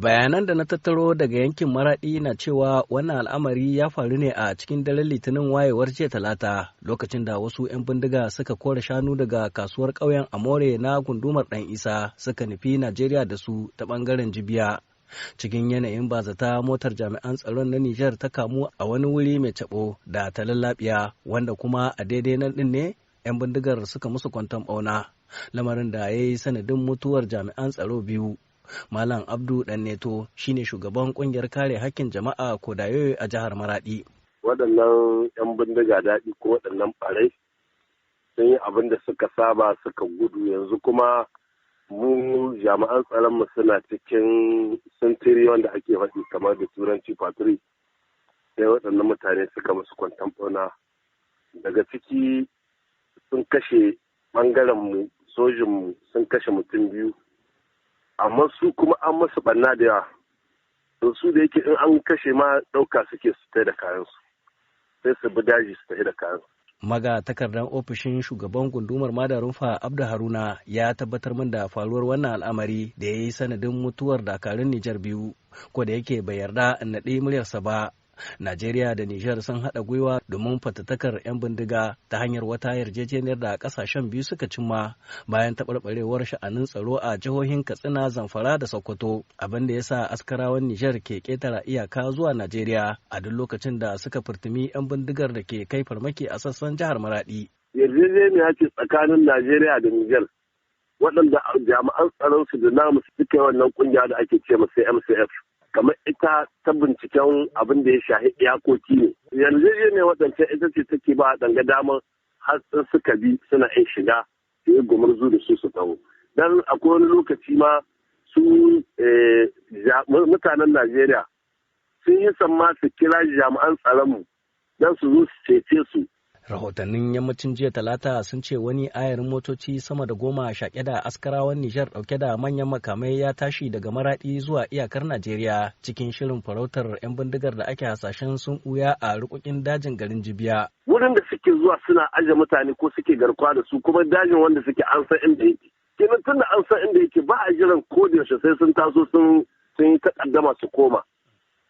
Bayanan da na tattaro daga yankin Maraɗi na cewa wannan al'amari ya faru ne a cikin daren Litinin wayewar jiya Talata, lokacin da wasu 'yan bindiga suka kore shanu daga kasuwar ƙauyen Amore na gundumar Ɗan Isa suka nufi Najeriya da su ta ɓangaren Jibiya. Cikin yanayin bazata, motar jami'an tsaron na Nijar ta kamu a wani wuri mai cabo da ta lallabiya, wanda kuma a daidai nan ɗin ne 'yan bindigar suka musu kwanton ɓauna, lamarin da ya yi sanadin mutuwar jami'an tsaro biyu. Malam Abdu Danneto shine shugaban ƙungiyar kare hakkin jama'a Kodayo a jihar Maradi. Waɗannan 'yan bindiga daɗi ko waɗannan ɓarai sun yi abin da suka saba, suka gudu. Yanzu kuma mu jami'an tsaronmu suna cikin sintiri, wanda ake faɗi kamar da turanci patri, sai waɗannan mutane suka musu kwantan ɓauna. Daga ciki sun kashe ɓangaren mu, sojinmu sun kashe mutum biyu, amma su kuma an masu ɓanna da yawa. To su da yake in an kashe ma ɗauka suke su tai da kayansu, sai su bi daji su tafi da kayansu. Maga takardar ofishin shugaban gundumar Madarunfa, Abdu Haruna, ya tabbatar min da faruwar wannan al'amari da ya yi sanadin mutuwar dakarun Nijar biyu, ko da yake bai yarda in naɗi muryarsa ba. Najeriya da Nijar sun haɗa gwiwa domin fatattakar 'yan bindiga ta hanyar wata yarjejeniyar da ƙasashen biyu suka cimma bayan taɓarɓarewar sha'anin tsaro a jihohin Katsina, Zamfara da Sokoto, abin da ya sa askarawan Nijar ke ƙetara iyaka zuwa Najeriya a duk lokacin da suka furtumi 'yan bindigar da ke kai farmaki a sassan jihar Maradi. Yarjejeniya ce tsakanin Najeriya da Nijar, waɗanda jami'an tsaron su da namu suka yi wannan ƙungiya da ake ce masa MCF. Kamar ita ta binciken abin da ya shahi iyakoki ne. Yarjejeniya waɗancan ita ce take ba danga damar har suka bi suna iya shiga su yi gumurzu da su su taho. Dan akwai wani lokaci ma su mutanen Najeriya sun yi samma su kira jami'an tsaronmu don su zo su cece su. Rahotannin yammacin jiya Talata sun ce wani ayarin motoci sama da 10 shaƙe da askarawan Nijar ɗauke da manyan makamai ya tashi daga Maraɗi zuwa iyakar Najeriya cikin shirin farautar 'yan bindigar da ake hasashen sun ɓuya a rukukin dajin garin Jibiya. Wurin da suke zuwa suna aje mutane ko suke garkuwa da su, kuma dajin wanda suke an san inda yake. Kenan tun da an san inda yake, ba a jiran ko da yaushe sai sun taso sun yi takaddama su koma.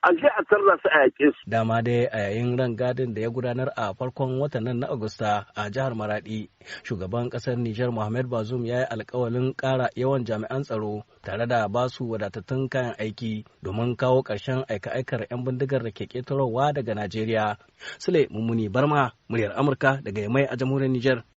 A je a tarra su a yaƙe su. Dama dai a yayin rangadin da ya gudanar a farkon watan nan na Agusta a jihar Maradi, shugaban ƙasar Nijar Mohamed Bazoum ya yi alkawalin ƙara yawan jami'an tsaro tare da ba su wadatattun kayan aiki domin kawo ƙarshen aika-aikar 'yan bindigar da ke ƙetarowa daga Najeriya. Sule Mummuni Barma, muryar Amurka daga Yamai a jamhuriyar Nijar.